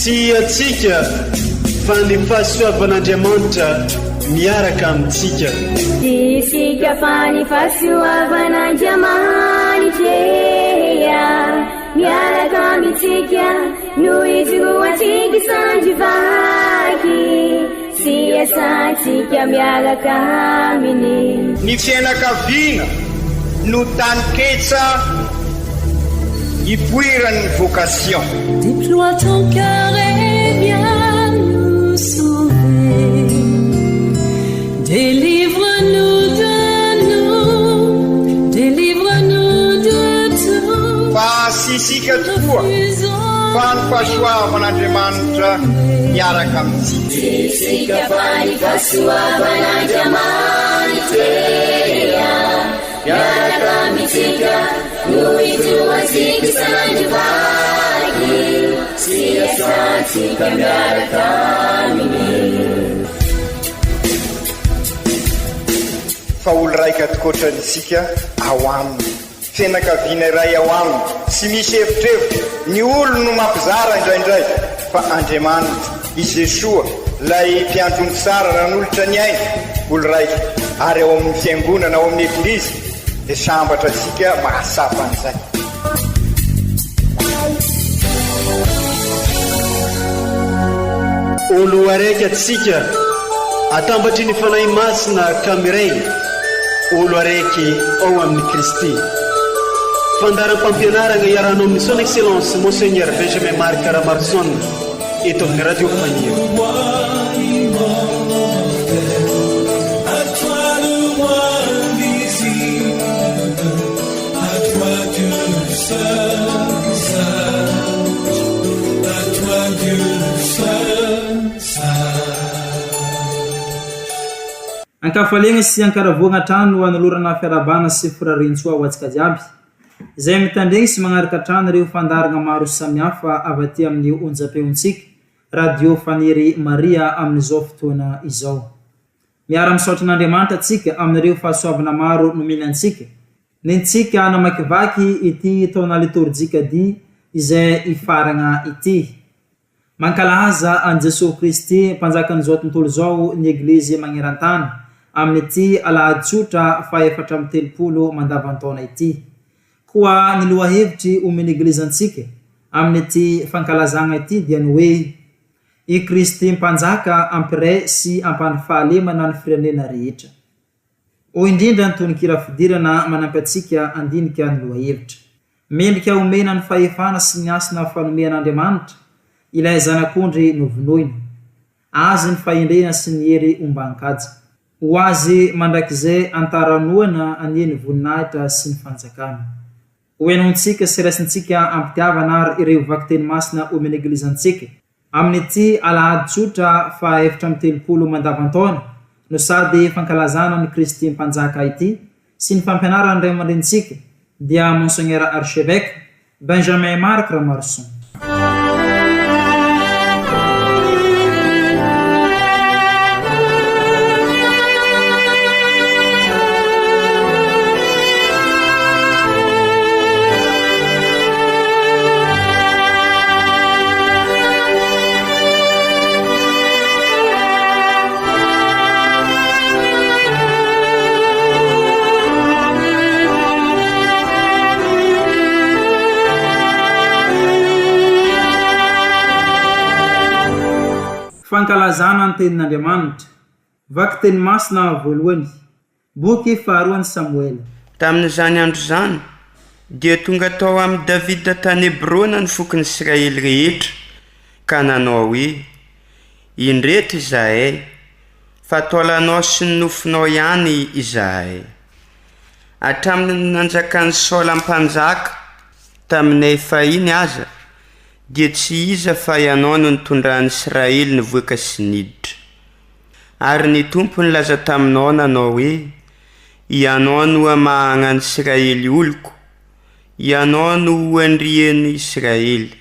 Tsy antsika fa ny fahasoavan'Andriamanitra miaraka amintsika. Tsy isika fa ny fahasoavan'Andriamanitra miaraka amintsika no ijoroantsika sandry vaky sy iasantsika miaraka aminy. Ny fianakaviana no taninketsa ipoiran'ny vocation. Déploie ton cœur et viens nous sauver. Délivre-nous de nous, délivre-nous de tout. Fa tsy isika tokoa fa ny fahasoavan'Andriamanitra miaraka amintsika. Tsy isika fa ny fahasoavan'Andriamanitra miaraka amintsika no ijoroantsika sandry vaky sy iasantsika miaraka aminy. Fa olo raika tokoatrany isika ao aminy. Fianakaviana iray ao aminy, tsy misy evitrevitra, ny olony no mampizara indraindray, fa Andriamanitra, i Jesoa, ilay mpiandry omby tsara nanolotra ny ainy, olo raika, ary ao amin'ny Fiangonana, ao amin'ny Eglizy, dia sambatra antsika mahatsapa an'izay. Olo araiky atsika, atambatry ny Fanahy Masina ka miray, olo araiky ao amin'i Kristy. Fandaharam-pampianaragna iarahanao amin'ny Son Excellence Monseigneur Benjamin Marc Ramaroson eto amin'ny Radio Faniry. Ankafaliagna sy ankaravoagna hatrany no anolorana fiarahabana sy firariantsoa ho antsika jiaby izay mitandregny sy magnaraka hatrany ireo fandaharagna maro samihafa avy aty amin'ny onjam-peontsika Radio Faniry Maria amin'izao fotoana izao. Miara-misaotra an'Andriamanitra antsika amin'ireo fahasoavana maro nomeny antsika Nentsika namakivaky ity taona litorjika dy izay hifaragna ity. Mankalaza an'i Jesoa Kristy Mpanjakan'izao tontolo izao ny Eglizy magneran-tany amin'ity alahady tsotra faha 34 mandavan-taona ity. Koa ny lohahevitry omen'ny Eglizy antsika amin'ity fankalazagna ity dia ny hoe, I Kristy Mpanjaka hampiray sy hampandry fahalemana ny firenena rehetra. Hoy indrindra ny tononkira fidirana manampy antsika handinika ny lohahevitra. Mendrika homena ny fahefana sy ny hasina fanomean'Andriamanitra ilay Zanak'ondry novonoina. Azy ny fahendrena sy ny hery omban-kaja. Ho Azy mandrakizay antaranoana anie ny voninahitra sy ny fanjakana. Ho henointsika sy raisintsika am-pitiavana ary ireo vakiteny masina omen'ny Eglizy antsika. Amin'ity alahady tsotra faha 34 mandavan-taona no sady fankalazana an'i Kristy Mpanjaka ity sy ny fampianaran'ny ray aman-drenintsika dia Monseigneur Archevêque Benjamin Marc Ramaroson. Fankalazana ny Tenin'Andriamanitra, Vakiteny Masina voalohany, Boky faharoan'i Samoela. Tamin'izany andro izany, dia tonga tao amin'i Davida tany Hebrona ny fokon'i Israely rehetra, ka nanao hoe, Indreto izahay, fa taolanao sy ny nofonao ihany izahay. Hatramin'ny nanjakan'i Saola mpanjaka taminay fahiny aza, dia tsy iza fa ianao no nitondran'i Israely nivoaka sy niditra. Ary ny Tompo nilaza taminao nanao hoe, Ianao no hamahana an'i Israely oloko, ianao no ho andrian'i Israely.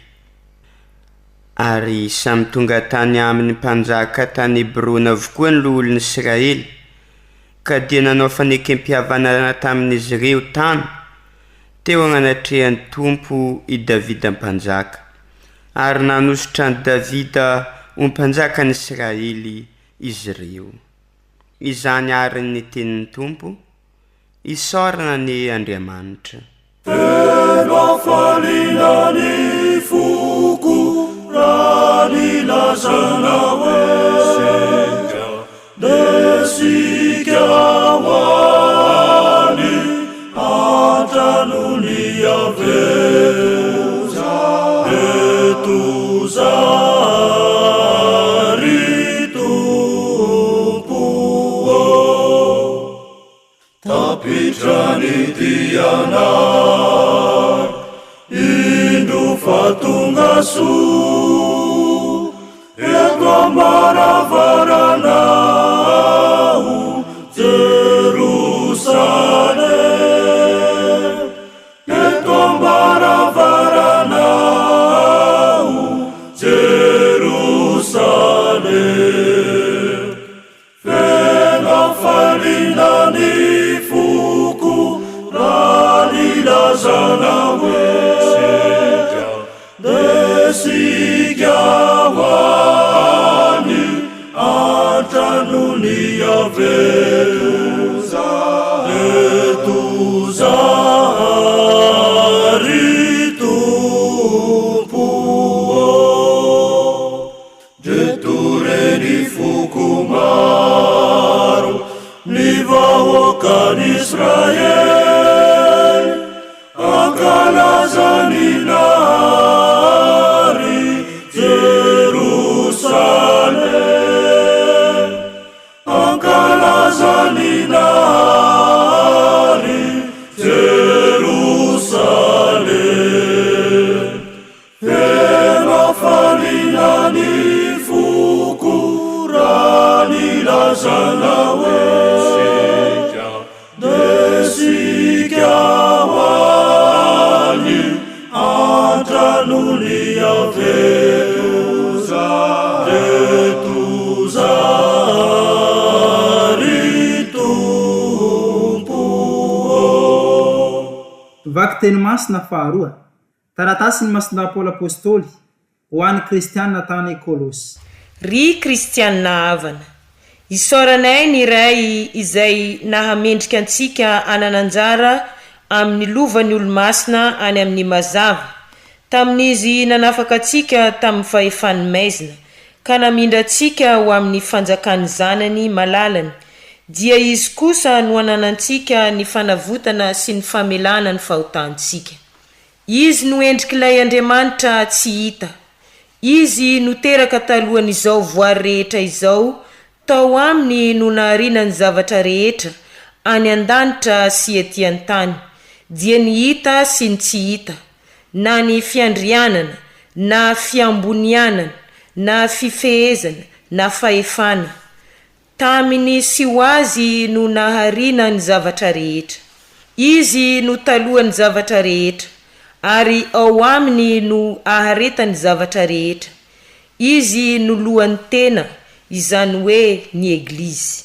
Ary samy tonga tany amin'ny mpanjaka tany Hebrona avokoa ny loholon'i Israely, ka dia nanao fanekempihavanana tamin'izy ireo tany, teo anatrehan'ny Tompo i Davida mpanjaka. ary nanosotra an'i Davida ho mpanjakan'i Israely izy ireo. Izany àry ny tenin'ny Tompo, Isaorana anie Andriamanitra. Feno hafaliana ny foko raha nilazana hoe isika Nesika ho any an-tranon'i Yaveh Eto zaho ry Tompo ô. Tapitra ny dianay, indro fa tonga soa eto am-baravaranao Jerosalema. Eto am-baravaranao Jerosalema. Feno hafaliana ny foko raha nilazana hoe isika Nesika ho any an-tranon'i Yaveh. Eto zaho ry Tompo ô. Ndreto re ny foko maro, ny vahoakan'Israely, hankalaza ny Nahary Jerosalema. Hankalaza ny Nahary Jerosalema. Feno hafaliana ny foko raha nilazana hoe isika Nesika ho any an-tranon'i Yaveh Ndreto zaho ry Tompo ô. Vakiteny masina faharoa, Taratasin'i Masindahy Paoly Apostoly ho an'ny kristiana tany Kolosy. Ry kristiana havana, isaoranay ny Ray izay nahamendrika antsika hanana anjara amin'ny lovan'ny olo-masina any amin'ny mazava, tamin'Izy nanafaka antsika tamin'ny fahefan'ny maizina, ka namindra antsika ho amin'ny fanjakan'ny Zanany malalany, dia Izy kosa no ananantsika ny fanavotana sy ny famelana ny fahotantsika. Izy no endrik'ilay Andriamanitra tsy hita. Izy no teraka talohan'izao voary rehetra izao, tao Aminy no nahariana ny zavatra rehetra, any an-danitra sy ety an-tany, dia ny hita sy ny tsy hita, na ny fiandrianana, na fiambonianana, na fifehezana, na fahefana. Taminy sy ho Azy no nahariana ny zavatra rehetra. Izy no talohan'ny zavatra rehetra, ary ao Aminy no aharetan'ny zavatra rehetra. Izy no lohan'ny tena, izany hoe ny Eglizy.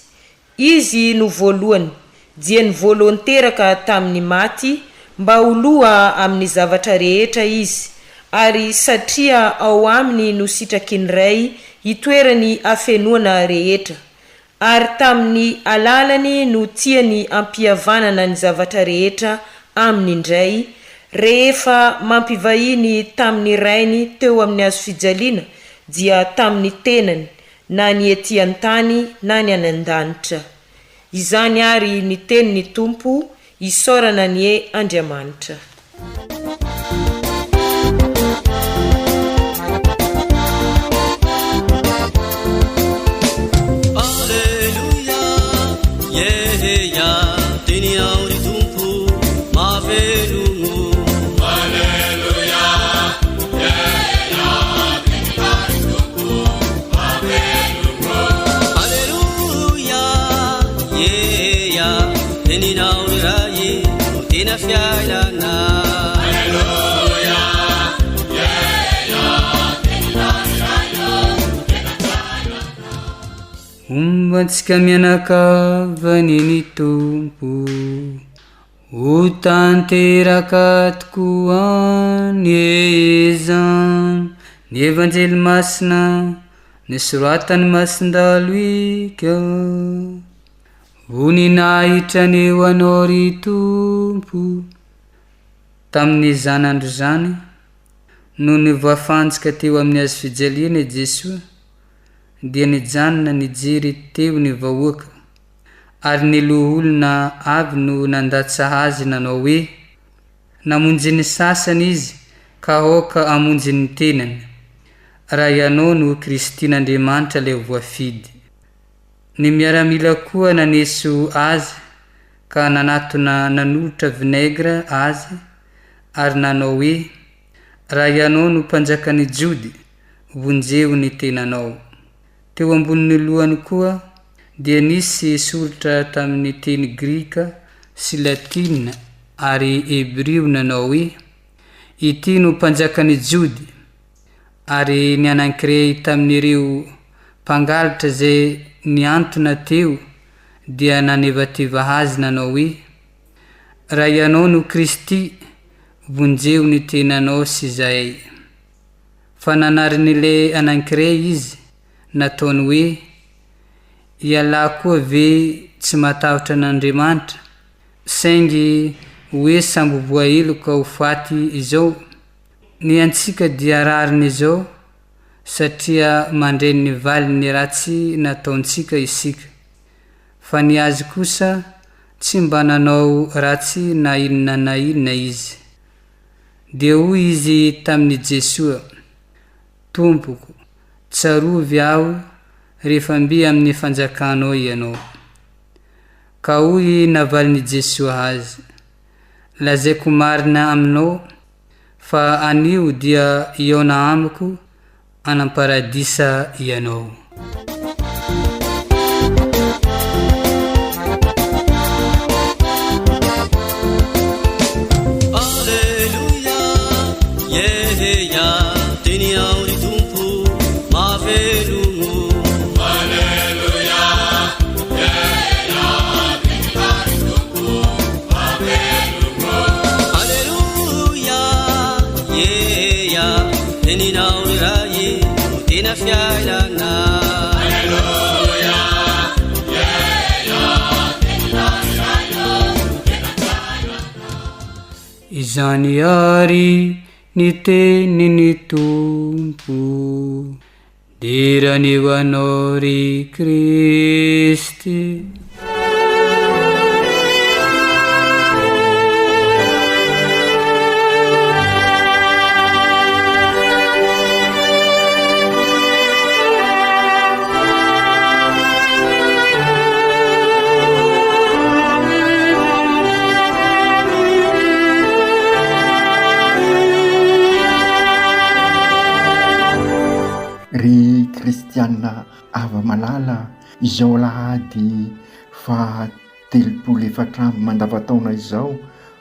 Izy no voalohany, dia ny voalohany teraka tamin'ny maty, mba ho loha amin'ny zavatra rehetra Izy, ary satria ao Aminy no sitraky ny Ray hitoeran'ny hafenoana rehetra, ary tamin'ny alalany no tiany hampihavanana ny zavatra rehetra Aminy indray, rehefa mampivahiny tamin'ny Rainy teo amin'ny hazofijaliana, dia tamin'ny tenany, na ny ety an-tany na ny any an-danitra. Izany àry ny tenin'ny Tompo, isaorana anie Andriamanitra. Aleloia, Yeheya, teninao ry Tompo, mahavelogno. Aleloia, Yeheya, teninao ry Tompo, mahavelogno. Aleloia, Yeheya, teninao ry Ray, no tena fiainana. Aleloia, Yeheya, teninao ry Ray, no tena fiainana. Homba antsika mianakavy anie ny Tompo. Ho tanteraka tokoa anie izany. Ny Evanjely Masina nosoratan'i Masindahy Loika. Voninahitra anie ho Anao ry Tompo. Tamin'izany andro izany, nony voafantsika teo amin'ny hazofijaliana i Jesoa, dia nijanona nijery teo ny vahoaka, ary ny loholona avy no nandatsa azy nanao hoe, Namonjy ny sasany izy, ka aoka hamonjy ny tenany, raha ianao no Kristin'Andriamanitra ilay voafidy. Ny miaramila koa naneso azy ka nanatona nanolotra vinaigre azy ary nanao hoe, Raha ianao no mpanjakan'ny Jody, vonjeo ny tenanao. Teo ambonin'ny lohany koa dia nisy soritra tamin'ny teny grika sy latina ary hebrio nanao hoe, Ity no mpanjakan'ny Jody. Ary ny anankiray tamin'ireo mpangalatra izay nihantona teo dia nanevateva azy nanao hoe, Raha ianao no Kristy, vonjeo ny tenanao sy izahay. Fa nanarin'ilay anankiray izy, nataony hoe, Ialahy koa ve tsy matahotra an'Andriamanitra, saingy hoe sambo voaheloka ho faty izao? Ny antsika dia rariny izao satria mandre ny valin'ny ratsy nataontsika isika, fa ny azy kosa tsy mba nanao ratsy na inona na inona izy. Dia hoy izy tamin'i Jesoa, Tompoko, tsarovy aho rehefa mby amin'ny fanjakanao Ianao. Ka hoy navalin'i Jesoa azy, Lazaiko marina aminao fa anio dia hihaona amiko any am-paradisa ianao. Aleloia, yeheya, teninao ry Tompo, mahavelogno. Aleloia, yeheya, teninao ry Tompo, mahavelogno. Aleloia, yeheya, teninao ry Ray, no tena fiainana. Aleloia, yeheya, teninao ry Ray, no tena fiainana. Izany àry ny tenin'ny Tompo. Dera anie ho Anao ry Kristy. Ry kristiana hava-malala, izao alahady faha 34 mandavantaona izao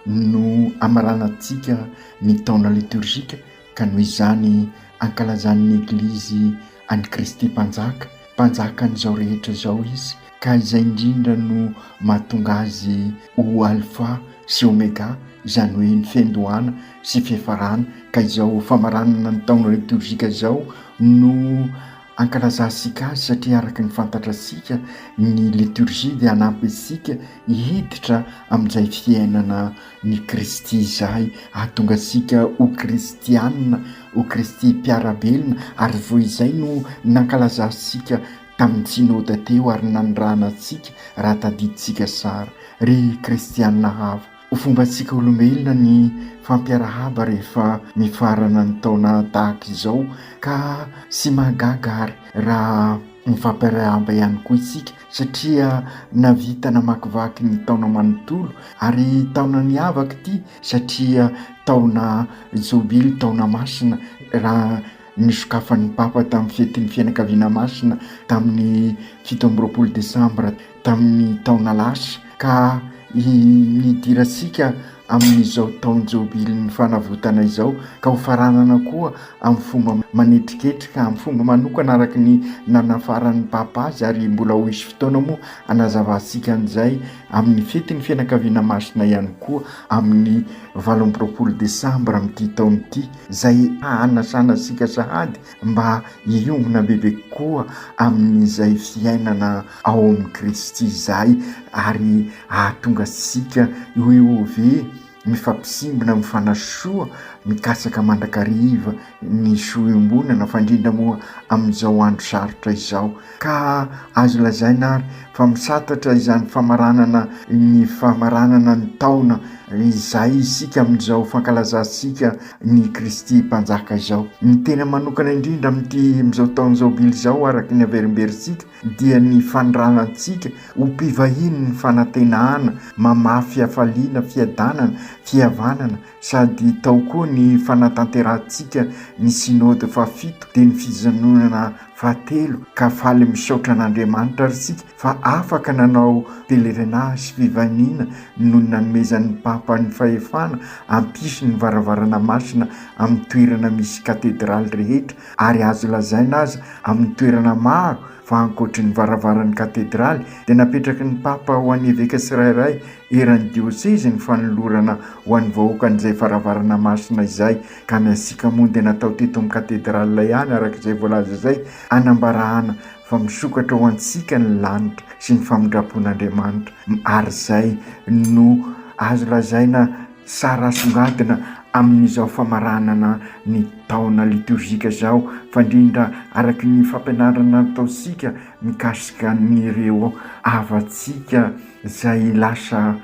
no hamaranantsika ny taona litorjika ka noho izany ankalazan'ny Eglizy an'i Kristy Mpanjaka, Mpanjakan'izao rehetra izao Izy, ka izay indrindra no mahatonga Azy ho Alfa sy Omega, izany hoe ny fiandohana sy fiafarana, ka izao famaranana ny taona litorjika izao no ankalazantsika azy satria araka ny fantatratsika ny liturgie dia hanampy antsika hiditra amin'izay fiainana ny Kristy izay hahatonga antsika ho kristianina, ho Kristy mpiara-belona ary vao izay no nankalazantsika tamin'ny Synoda teo ary nanirahana antsika raha tadidintsika tsara. Ry kristianina hava, ho fombantsika olombelona ny fampiarahaba rehefa mifarana ny taona tahaka izao ka tsy mahagaga ary raha mifampiarahaba ihany koa isika satria navita namakivaky ny taona manontolo ary taona niavaka ity satria taona jobily, taona masina raha nisokafan'ny Papa tamin'ny fetin'ny fianakaviana masina tamin'ny 27 desambra tamin'ny taona lasa ka nidirantsika. amin'izao taon-jobilin'ny fanavotana izao ka ho faranana koa amin'ny fomba manetriketrika, amin'ny fomba manokana araka ny nanafaran'ny Papa azy ary mbola ho hisy fotoana moa hanazavantsika an'izay amin'ny fetin'ny fianakaviana masina ihany koa amin'ny 28 desambra amin'ity taona ity izay hanasana antsika sahady mba hiombona bebe kokoa amin'izay fiainana ao amin'i Kristy izay ary hahatonga antsika ho eo ve mifampisimbina mifanasoa mikatsaka mandrakariva ny soa iombonana fa indrindra moa amin'izao andro sarotra izao ka azo lazaina ary fa misatatra izany famaranana ny famaranana ny taona izay isika amin'izao fankalazantsika ny Kristy Mpanjaka izao. Ny tena manokana indrindra amin'ity amin'izao taona izao bily izao araka ny averimberintsika dia ny faniranantsika ho mpivahiny ny fanantenana mamafy hafaliana, fiadanana, fihavanana sady tao koa ny fanatanterahantsika ny Synode fahafito dia ny fijanonana fahatelo ka faly misaotra an'Andriamanitra ary isika fa afaka nanao pèlerinage sy fivahiniana noho ny nanomezan'ny Papa ny fahefana hampisy ny varavarana masina amin'ny toerana misy katedraly rehetra ary azo lazaina aza amin'ny toerana maro fa ankoatry ny varavaran'ny katedraly dia napetraky ny Papa ho an'ny eveka tsirairay eran'ny diosezy ny fanolorana ho an'ny vahoakan'izay varavarana masina izay ka ny antsika moa dia natao teto amin'ny katedraly ihany araka izay voalaza izay hanambarana fa misokatra ho antsika ny lanitra sy ny famindram-pon'Andriamanitra ary izay no azo lazaina tsara asongadina amin'izao famaranana ny taona litorjika izao fa indrindra araka ny fampianarana nataontsika mikasika an'ireo havantsika izay lasa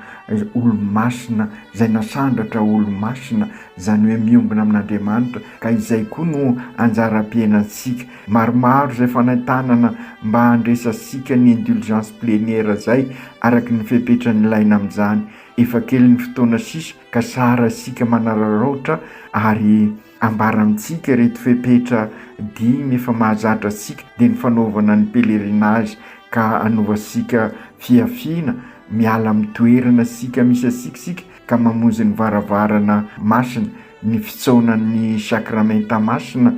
olomasina, izay nasandratra ho olomasina, izany hoe miombona amin'Andriamanitra, ka izay koa no anjaram-piainantsika. Maromaro izay fanentanana mba handresantsika ny indulgence plénière izay araka ny fepetra nilaina amin'izany. Efa kely ny fotoana sisa ka tsara isika manararaotra ary ambara amintsika ireto fepetra dimy efa mahazatra antsika dia ny fanaovana ny pèlerinage ka hanovantsika fihafiana, miala amin'ny toerana isika misy antsika isika ka mamonjy ny varavarana masina, ny fitsaonan'ny sakramenta masina,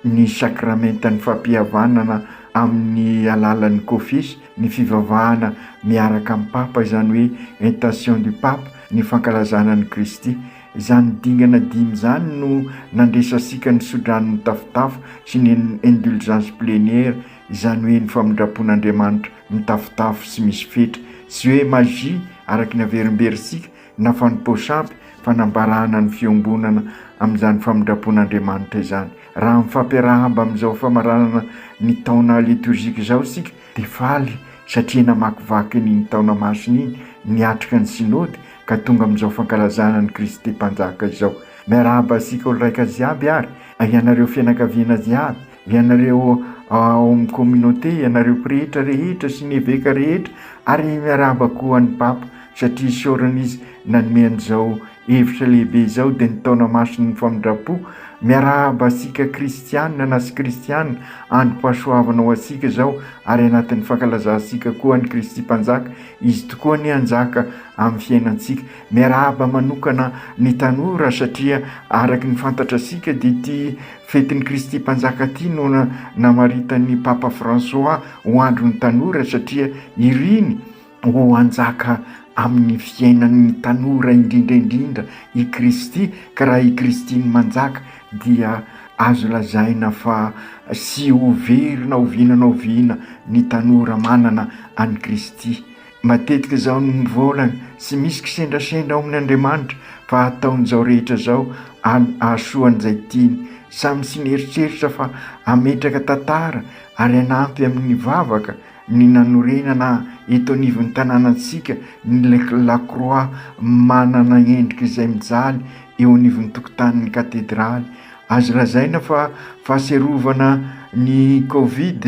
ny sakramentan'ny fampihavanana amin'ny alalan'ny kofesy, ny fivavahana miaraka amin'ny Papa izany hoe intention du Pape, ny fankalazana an'i Kristy. Izany dingana dimy izany no nandresantsika ny tsodrano mitafotafo sy ny indulgence plénière, izany hoe ny famindram-pon'Andriamanitra mitafotafo tsy misy fetra. Tsy hoe magie araka ny averimberintsika na fanompoan-sampy fa nambarana ny fiombonana amin'izany famindram-pon'Andriamanitra izany. Raha mifampiarahaba amin'izao famaranana ny taona litorjika izao isika dia faly satria namakivaky an'iny taona masina iny niatrika ny Synody ka tonga amin'izao fankalazana an'i Kristy Mpanjaka izao. Miarahaba antsika olo-raika jiaby ary, ianareo fianakaviana jiaby, ianareo ao amin'ny communauté, ianareo pretra rehetra sy ny eveka rehetra ary miarahaba koa an'i Papa satria isaorana izy nanome an'izao hevitra lehibe izao dia ny taona masin'ny famindram-po. Miarahaba antsika kristiana na tsy kristiana, androm-pahasoavana ho antsika izao ary anatin'ny fankalazantsika koa an'i Kristy Mpanjaka, Izy tokoa anie hanjaka amin'ny fiainantsika. Miarahaba manokana ny tanora satria araka ny fantatrasika dia ity fetin'i Kristy Mpanjaka ity no namaritan'ny Papa François ho andron'ny tanora satria iriny ho hanjaka amin'ny fiainan'ny tanora indrindra indrindra i Kristy ka raha i Kristy no manjaka dia azo lazaina fa tsy ho very na oviana na oviana ny tanora manana an'i Kristy. Matetika izao no mivolana, tsy misy kisendrasendra ao amin' Andriamanitra fa ataony izao rehetra izao hahasoa an'izay tiany. Samy tsy nieritreritra fa hametraka tantara ary hanampy amin'ny vavaka ny nanorenana eto anivon'ny tanànantsika ny lakroa manana endrika izay mijaly eo anivon'ny tokotanin'ny katedraly. Azo lazaina fa fahatsiarovana ny Covid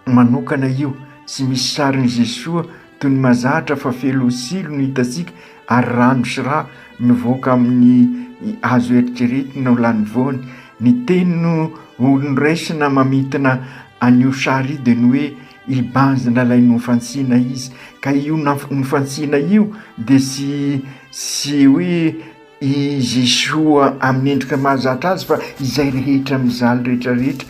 manokana io, tsy misy sarin'i Jesoa toy ny mahazatra fa felosilo no hitantsika ary rano sy rà mivoaka amin'ny azo eritreretina ho lanivoany. Ny teny no noraisina mamintina an'io sary io dia ny hoe. hibanjina ilay nofantsihina izy ka io nofantsihina io dia tsy tsy hoe i Jesoa amin'ny endrika mahazatra azy fa izay rehetra mijaly rehetra rehetra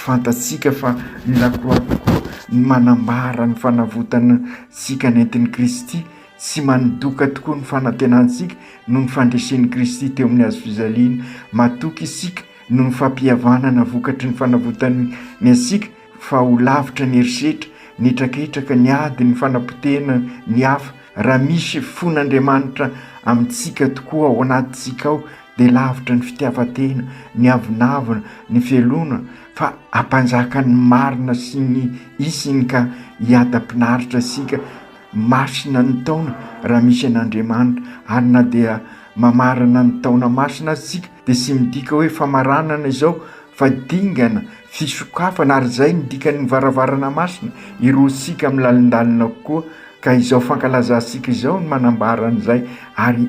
fantatsika fa ny lakroa tokoa ny manambara ny fanavotana antsika nentin'i Kristy sy mandoka tokoa ny fanantenantsika noho ny fandresen'i Kristy teo amin'ny hazo fijaliana. Matoky isika noho ny fampihavanana vokatry ny fanavotany antsika fa ho lavitra ny herisetra, ny hetraketraka, ny ady, ny fanapotehana ny hafa. Raha misy fon'Andriamanitra amintsika tokoa ao anatintsika ao dia lavitra ny fitiavan-tena, ny avonavona, ny fialonana fa hampanjaka ny marina sy ny hisiny ka hiadam-pinaritra isika. Masina ny taona raha misy an'Andriamanitra ary na dia mamarana ny taona masina aza isika dia tsy midika hoe famaranana izao fa dingana fisokafana ary izay no dikan'ny varavarana masina hiroantsika amin'ny lalindalina kokoa ka izao fankalazantsika izao no manambara an'izay ary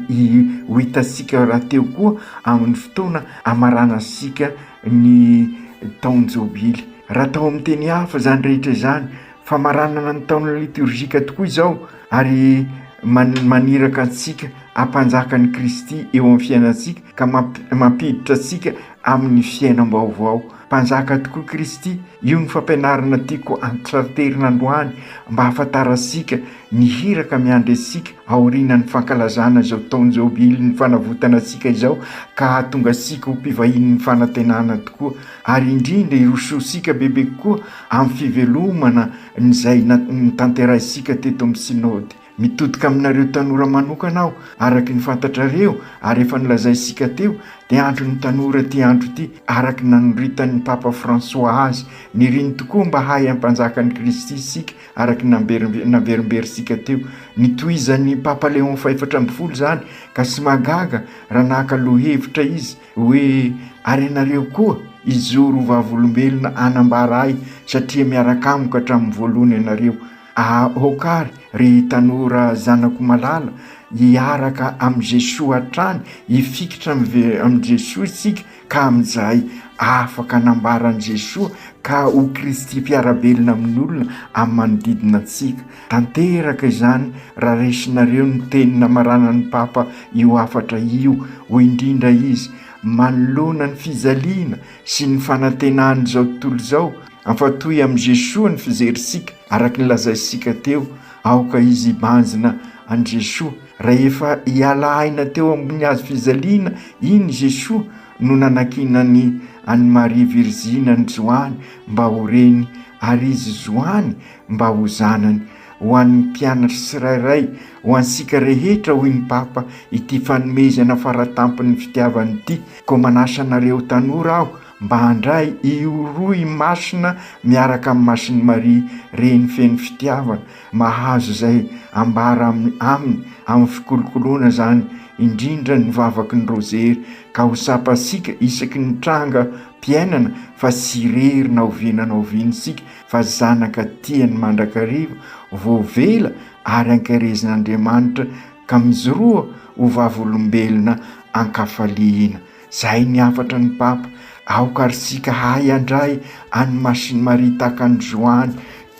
ho hitantsika rahateo koa amin'ny fotoana hamaranantsika ny taon-jobily. Raha atao amin'ny teny hafa izany rehetra izany, famaranana ny taona litorjika tokoa izao ary maniraka antsika hampanjaka an'i Kristy eo amin'ny fiainantsika ka mampiditra antsika amin'ny fiainam-baovao. Mpanjaka tokoa Kristy, io no fampianarana tiako antitraterina androany mba hahafantarantsika ny hiraka miandry antsika aorianan'ny fankalazana izao taon-jobilin'ny fanavotana antsika izao ka hahatonga antsika ho mpivahinin'ny fanantenana tokoa ary indrindra hirosoantsika bebe kokoa amin'ny fivelomana izay notanterahintsika teto amin'ny Synoda. Mitodika aminareo tanora manokana aho, araka ny fantatrareo ary efa nolazaintsika teo dia andron'ny tanora ity andro ity araka ny nanoritan'ny Papa François azy. Niriny tokoa mba hahay hampanjaka an'i Kristy isika araka ny naverimberintsika teo. Nitohizan'ny Papa Léon fahefatra ambin'ny folo izany ka tsy mahagaga raha naka lohevitra izy hoe ary ianareo koa hijoro ho vavolombelona hanambara ahy satria miaraka amiko hatramin'ny voalohany ianareo. Aoka ary, ry tanora zanako malala, hiaraka amin'i Jesoa hatrany, hifikitra amin'i Jesoa isika ka amin'izay afaka hanambara an'i Jesoa ka ho Kristy mpiara-belona amin'ny olona amin'ny manodidina antsika. Tanteraka izany raha raisinareo ny teny namaranan'ny Papa io hafatra io, hoy indrindra izy, manoloana ny fijaliana sy ny fanantenan'izao tontolo izao, Ampatoy amin'i Jesoa ny fijerintsika, araka ny lazaintsika teo, aoka izy hibanjina an'i Jesoa. Rahefa hiala aina teo ambony hazo fijaliana iny Jesoa no nanankinany an'i Maria Virzina an'i Joany mba ho reny ary izy Joany mba ho zanany. Ho an'ny mpianatra tsirairay, ho antsika rehetra hoy ny Papa ity fanomezana faratampon'ny fitiavany ity, koa manasa anareo tanora aho mba handray io rohy masina miaraka amin'i Masin'i Maria Reny feno fitiavana, mahazo izay ambara aminy amin'ny fikolokoloana izany, indrindra ny vavaky ny Rozery, ka ho tsapantsika isaky ny tranga piainana fa tsy irery na oviana na oviana isika fa zanaka tiany mandrakariva, voavela ary ankaherezin'Andriamanitra ka mijoroa ho vavolombelona an-kafaliana. Zay ny hafatra ny Papa, aoka ary tsika hahay handray an'i Masin'i Maria tahaka an'i Joany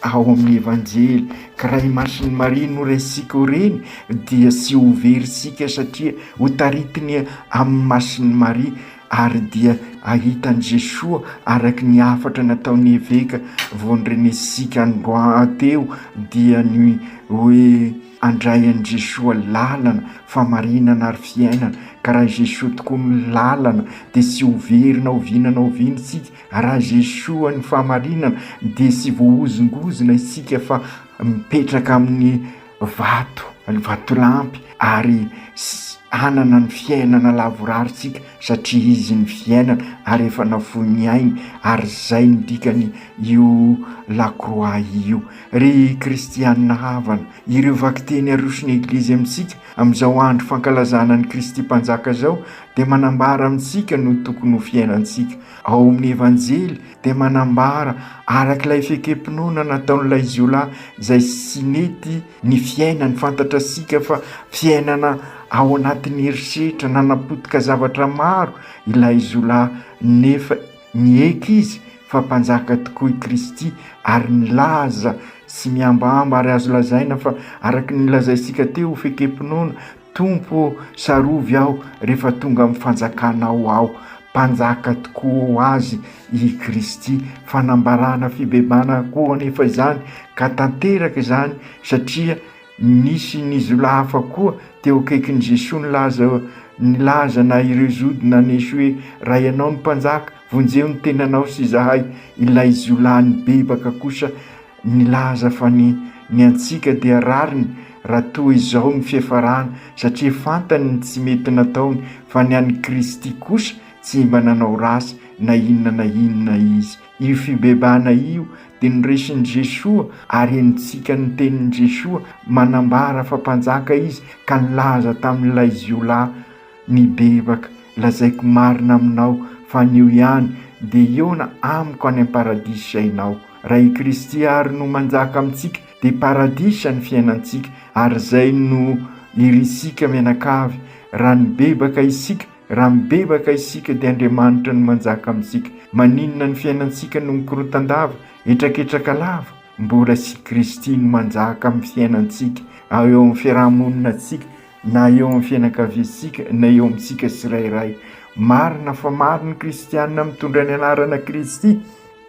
ao amin'ny Evanjely, ka raha i Masin'i Maria no raisintsika ho reny dia tsy ho very isika satria ho taritiny amin'i Masin'i Maria ary dia hahita an'i Jesoa araka ny hafatra nataon'ny Eveka vao norenesintsika androany teo dia ny hoe Handray an'i Jesoa lalana, famarinana ary fiainana, ka raha Jesoa tokoa no lalana dia tsy ho very na oviana na oviana isika, raha Jesoa no fahamarinana dia tsy voahozongozona isika fa mipetraka amin'ny vato, vatolampy ary hanana ny fiainana lavorary isika satria Izy ny fiainana ary efa nafoy ny ainy ary izay no dikany io lakroa io. Ry kristianina havana, ireo vakiteny aroson'ny Eglizy amintsika amin'izao andro fankalazana an'i Kristy Mpanjaka izao dia manambara amintsika no tokony ho fiainantsika. Ao amin'ny Evanjely dia manambara araka ilay fekem-pinoana nataon'ilay jiolahy izay tsy nety ny fiainany, fantatrasika fa fiainana ao anatin'ny herisetra nanapotika zavatra maro ilay jiolahy nefa Niaiky izy fa Mpanjaka tokoa i Kristy ary nilaza tsy mihambahamba ary azo lazaina fa araka ny nolazaintsika teo ho fekem-pinoana, Tompo ô, tsarovy aho rehefa tonga amin'ny fanjakanao aho. Mpanjaka tokoa ho azy i Kristy. Fanambarana fibebana koa anefa izany ka tanteraka izany satria nisy ny zolahy hafa koa teo akaikin'i Jesoa nilaza nilaza na ireo zody naneso hoe raha ianao no mpanjaka, vonjeo ny tenanao sy izahay. Ilay jiolahy nibebaka kosa Nilaza fa ny ny antsika dia rariny raha toa izao ny fiafarana satria fantany ny tsy mety nataony fa ny an'i Kristy kosa tsy mba nanao ratsy na inona na inona izy. Io fibebahana io dia noresin'i Jesoa ary henontsika ny tenin'i Jesoa manambara fa mpanjaka izy ka nilaza tamin'ilay jiolahy Mibebaka, lazaiko marina aminao fa anio ihany dia hihaona amiko any am-paradisa ianao. Raha i Kristy àry no manjaka amintsika dia paradisa ny fiainantsika ary izay no irintsika mianakavy. Raha nibebaka isika, raha mibebaka isika dia Andriamanitra no manjaka amintsika. Maninona ny fiainantsika no mikorontan-dava, hetraketraka lava? Mbola tsy Kristy no manjaka amin'ny fiainantsika, eo amin'ny fiaraha-moninantsika, na eo amin'ny fianakaviantsika na eo amintsika tsirairay. Marina fa maro ny kristiana mitondra ny anarana Kristy,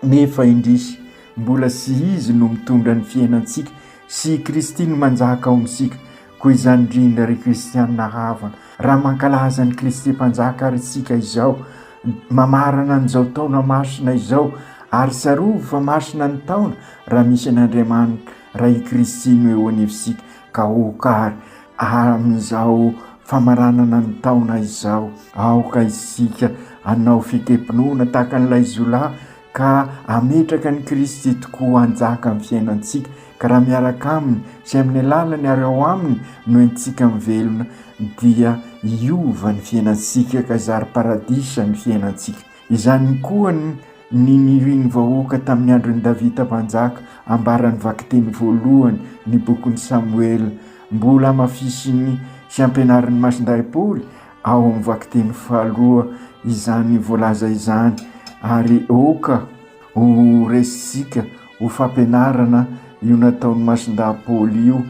nefa indrisy, mbola tsy Izy no mitondra ny fiainantsika, sy i Kristy no manjaka ao amintsika. Koa izany indrindra ry kristiana havana, raha mankalaza an'i Kristy Mpanjaka ary isika izao, mamarana an'izao taona masina izao, ary tsarovy fa masina ny taona raha misy an'Andriamanitra, raha i Kristy no eo anivontsika, Ka aoka ary amin'izao famaranana ny taona izao, aoka isika hanao fikem-pinoana tahaka an'ilay jiolahy ka hametraka an'i Kristy tokoa hanjaka amin'ny fiainantsika, ka raha miaraka Aminy sy amin'ny alalany ary ao Aminy no entintsika mivelona dia hiova ny fiainantsika ka zary paradisa ny fiainantsika. Izany koa ny ny nirian'ny vahoaka tamin'ny andron'i Davida Mpanjaka, ambaran'ny vakiteny voalohany ny bokin'i Samoela. Mbola hamafisin'ny sy ampianarin'ny Masindahy Paoly ao amin'ny vakiteny faharoa izany voalaza izany, ary aoka ho raisintsika ho fampianarana io nataon'i Masindahy Paoly io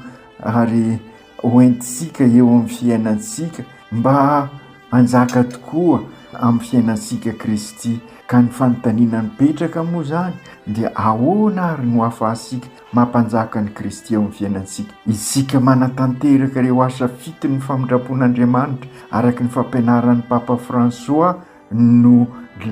ary hoentintsika eo amin'ny fiainantsika mba hanjaka tokoa amin'ny fiainantsika Kristy. Ka ny fanontaniana mipetraka moa izany dia ahoana ary no ahafahantsika mampanjaka an'i Kristy eo amin'ny fiainantsika? Isika manatanteraka ireo asa fiton'ny famindram-pon'Andriamanitra araka ny fampianaran'ny Papa François no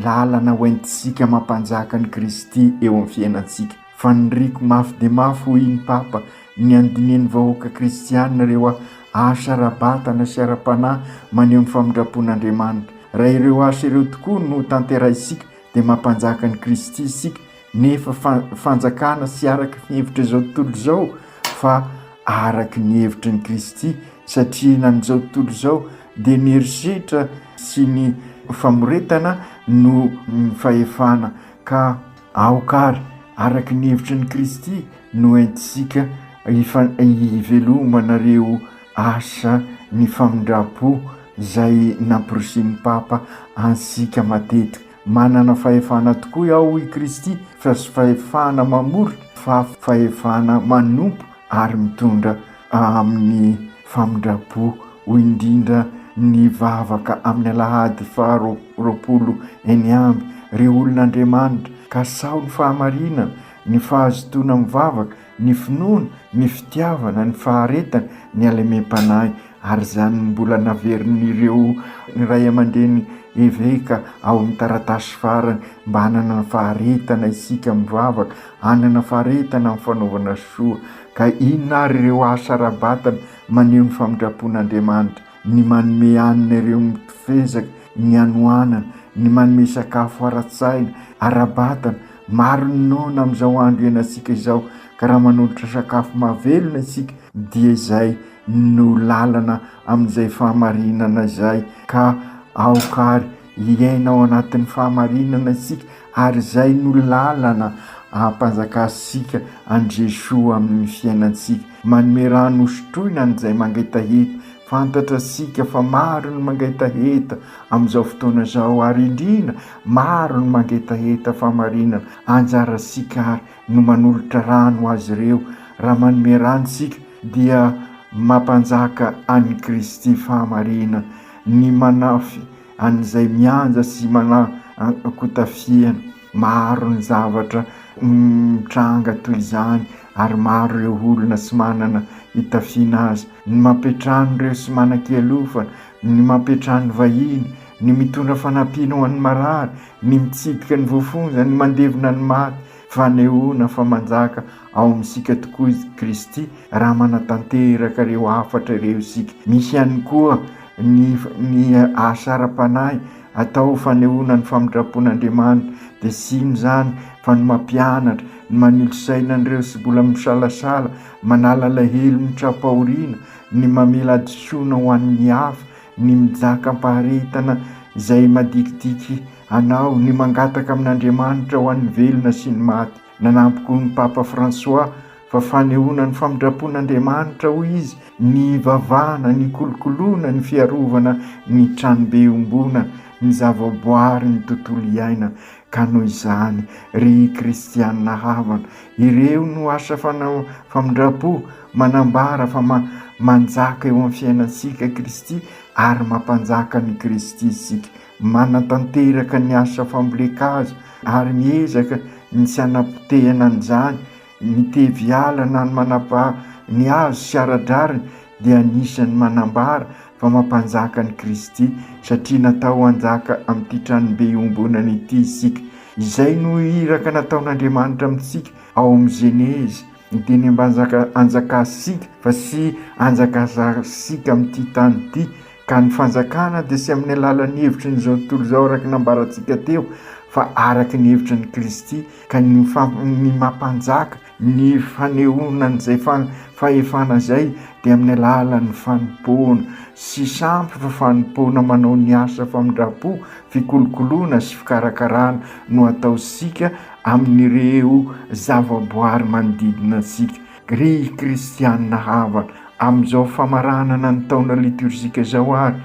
lalana hoentintsika mampanjaka an'i Kristy eo amin'ny fiainantsika. Faniriako mafy dia mafy hoy ny Papa ny handinihan'ny vahoaka kristiana ireo asa ara-batana sy ara-panahy maneho ny famindram-pon'Andriamanitra. Raha ireo asa ireo tokoa no tanterahintsika dia mampanjaka an'i Kristy isika nefa fanjakana tsy araka ny hevitr'izao tontolo izao fa araka ny hevitry ny Kristy satria na amin'izao tontolo izao dia ny herisetra sy ny famoretana no fahefana ka aoka ary araka ny hevitry ny Kristy no entintsika hivelomanareo asa ny famindram-po izay nampirisihin'ny Papa antsika matetika. Manana fahefana tokoa aho hoy Kristy fa tsy fahefana mamorona fa fahefana manompo ary mitondra amin'ny famindram-po hoy indrindra ny vavaka amin'ny alahady faha 20 eny amby ry olon'Andriamanitra ka sao ny fahamarinana ny fahazotoana mivavaka ny finoana ny fitiavana ny faharetana ny halemem-panahy Ary izany no mbola naverin'ireo ray aman-dreny eveka ao amin'ny taratasy farany, mba hanana faharetana isika mivavaka, hanana faharetana amin'ny fanaovana soa. Ka inona ary ireo asa ara-batana maneho ny famindram-pon'Andriamanitra? Ny manome hanina ireo mifezaka, ny hanoanana, ny manome sakafo ara-tsaina, ara-batana. Maro ny noana amin'izao andro iainantsika izao, ka raha manolotra sakafo mahavelona isika dia izay no lalana amin'izay fahamarinana izay ka aoka ary hiaina ao anatin'ny fahamarinana isika ary izay no lalana Fantatrasika fa maro ny mangetaheta amin'izao fotoana izao ary indrindra maro ny mangetaheta fahamarinana. Anjarasika ary no manolotra rano ho azy ireo. Raha manome rano isika dia mampanjaka an'i Kristy fahamarinana. Ny manafy an'izay mianja sy manakotafihana. Maro ny zavatra mitranga toy izany ary maro ireo olona tsy manana hitafiana azy. Ny mampiantrano ireo tsy manan-kialofana, ny mampiantrano vahiny, ny mitondra fanampiana ho an'ny marary, ny mitsidika ny voafonja, ny mandevina ny maty. Fanehoana fa manjaka ao amintsika tokoa i Kristy raha manatanteraka ireo hafatra ireo isika. Misy ihany koa ny ny asa ara-panahy atao ho fanehoana ny famindram-pon'Andriamanitra. Dia tsy inona izany fa ny mampianatra, ny manilo saina an'ireo tsy mbola misalasala, manala alahelo ny tra-pahoriana, ny mamela hadisoana ho an'ny hafa, ny mijaka am-paharetana izay madikidiky anao, ny mangataka amin'Andriamanitra ho an'ny velona sy ny maty. Nanampy koa ny Papa Fransoà fa fanehoana ny famindram-pon'Andriamanitra, hoy izy, ny hivavahana, ny hikolokoloana, ny fiarovana ny tranobe iombonana, ny zavaboary, ny tontolo iainana. Ka noho izany, ry kristianina havana, ireo no asa famindram-po manambara fa manjaka eo amin'ny fiainantsika Kristy ary mampanjaka an'i Kristy isika. Manatanteraka ny asa fambolen-kazo ary miezaka ny tsy hanapotehana an'izany, ny tevy ala na ny manapa ny hazo tsy ara-drariny dia anisan'ny manambara fa mampanjaka an'i Kristy satria natao hanjaka amin'ity tranobe iombonana ity isika. Izay no iraka nataon'Andriamanitra amintsika ao amin'ny Genezy. Ny teny mba hanjakasika fa tsy hanjakazasika amin'ity tany ity ka ny fanjakana dia tsy amin'ny alalan'ny hevitry ny izao tontolo izao araka ny nambarantsika teo fa araka ny hevitry ny Kristy ka ny ny mampanjaka ny fanehoana an'izay fahefana izay dia amin'ny alalan'ny fanompoana sy sampy fa fanompoana manao ny asa famindram-po fikolokoloana sy fikarakarana no ataontsika amin'ireo zavaboary manodidina antsika. Ry kristianina havana, amin'izao famaranana ny taona litorjika izao ary,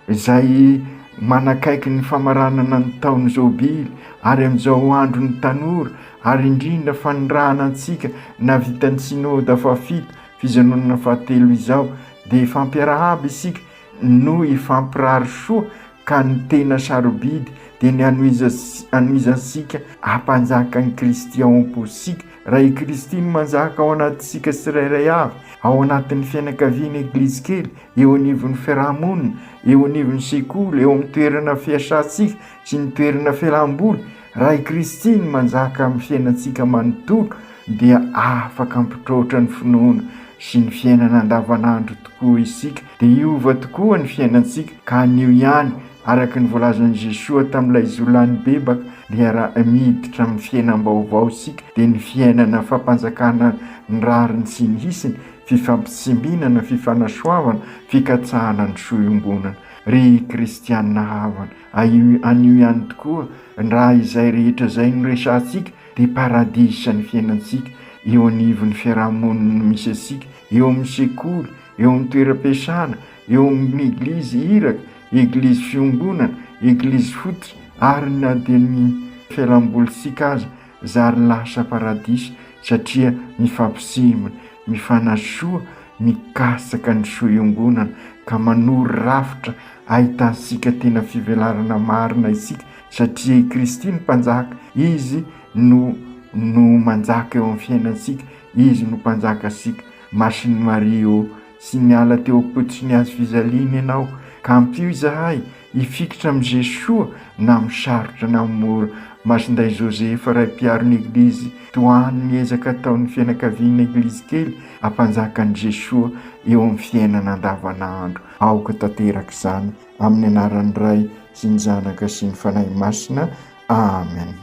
izay manakaiky ny famaranana ny taona jobily, ary amin'izao andron'ny tanora, ary indrindra fanirahana antsika nahavitan'ny Synoda fahafito, fijanonana fahatelo izao, dia hifampiarahaba isika no hifampirary soa ka ny tena sarobidy dia ny hanohizantsika hampanjaka an'i Kristy ao am-pontsika. Raha i Kristy no manjaka ao anatintsika tsirairay avy, ao anatin'ny fianakaviana Eglizy kely, eo anivon'ny fiaraha-monina, eo anivon'ny sekoly, eo amin'ny toerana fiasantsika sy ny toerana fialam-boly, Raha i Kristy no manjaka amin'ny fiainantsika manontolo dia afaka hampitroatra ny finoana sy ny fiainana andavanandro tokoa isika, dia hiova tokoa ny fiainantsika ka anio ihany araka ny voalazan'i Jesoa tamin'ilay jiolahy nibebaka dia raha miditra amin'ny fiainam-baovao isika dia ny fiainana fampanjakana ny rariny sy ny hisiny, fifampitsimbinana, fifanasoavana, fikatsahana ny soa iombonana. Ry kristiana havana, Aio anio ihany tokoa raha izay rehetra izay no resahantsika dia paradisa ny fiainantsika eo anivon'ny fiarahamonina misy antsika, eo amin'ny sekoly, eo amin'ny toeram-piasana, eo amin'ny eglizy iraka, eglizy fiombonana, eglizy fototra ary na dia ny fialambolintsika aza zary lasa paradisa satria mifampitsimbina, mifanasoa, mikatsaka ny soa iombonana ka manoro rafitra ahitantsika tena fivelarana marina isika satria i Kristy no Mpanjaka, Izy no no manjaka eo amin'ny fiainantsika, Izy no Mpanjakantsika. Masin'i Maria ô, tsy niala teo am-pototry ny hazo fijaliana Ianao, ka ampio izahay hifikitra amin'i Jesoa na amin'ny sarotra na amin'ny mora. Masindahy Josefa, Ray mpiaro ny Eglizy, tohano ny ezaka ataon'ny fianakaviana Eglizy kely hampanjaka an'i Jesoa eo amin'ny fiainana andavanandro. Aoka tanteraka izany amin'ny anaran'ny Ray sy ny Zanaka sy ny Fanahy Masina. Amen.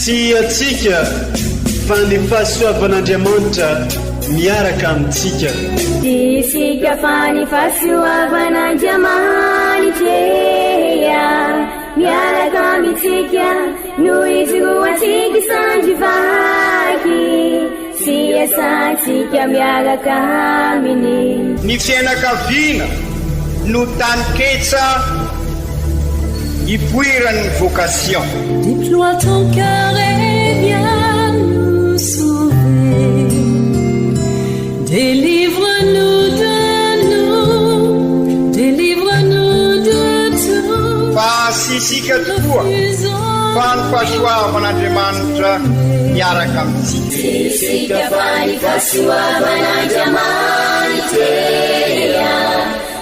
Tsy antsika fa ny fahasoavan'Andriamanitra miaraka amintsika. Tsy isika fa ny fahasoavan'Andriamanitra e. miaraka amintsika no ijoroantsika sandry vaky sy iasantsika miaraka aminy. Ny fiainakaviana no taninketsa ipoiran'ny vocation. Déploie ton cœur et viens nous sauver. Délivre-nous de nous, délivre-nous de tout. Fa tsy isika tokoa fa ny fahasoavan'Andriamanitra miaraka amintsika. Tsy isika fa ny fahasoavan'Andriamanitra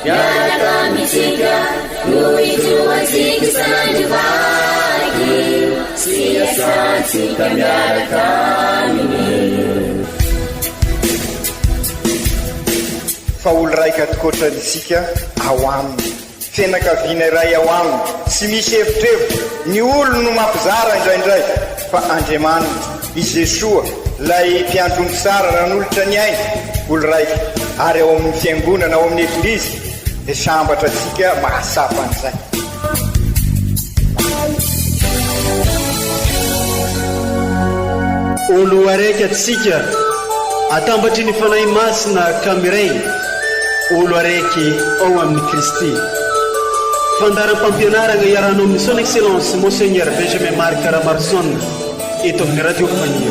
miaraka amintsika no ijoroantsika sandry vaky sy iasantsika miaraka aminy. Fa olo raika tokoatra isika ao aminy. Fianakaviana iray ao aminy, tsy misy evitrevitra, ny olo no mampizara indraindray, fa Andriamanitra, i Jesoa, ilay mpiandry omby tsara nanolotra ny ainy, olo raika, ary ao amin'ny fiangonana, ao amin'ny Eglizy, dia sambatra antsika mahatsapa an'izay. Olo araiky atsika atambatry ny Fanahy Masina ka miray olo araiky ao amin'i Kristy. Fandaharam-pampianaragna iarahanao amin'ny Son Excellence Monseigneur Benjamin Marc Ramaroson eto amin'ny Radio Faniry.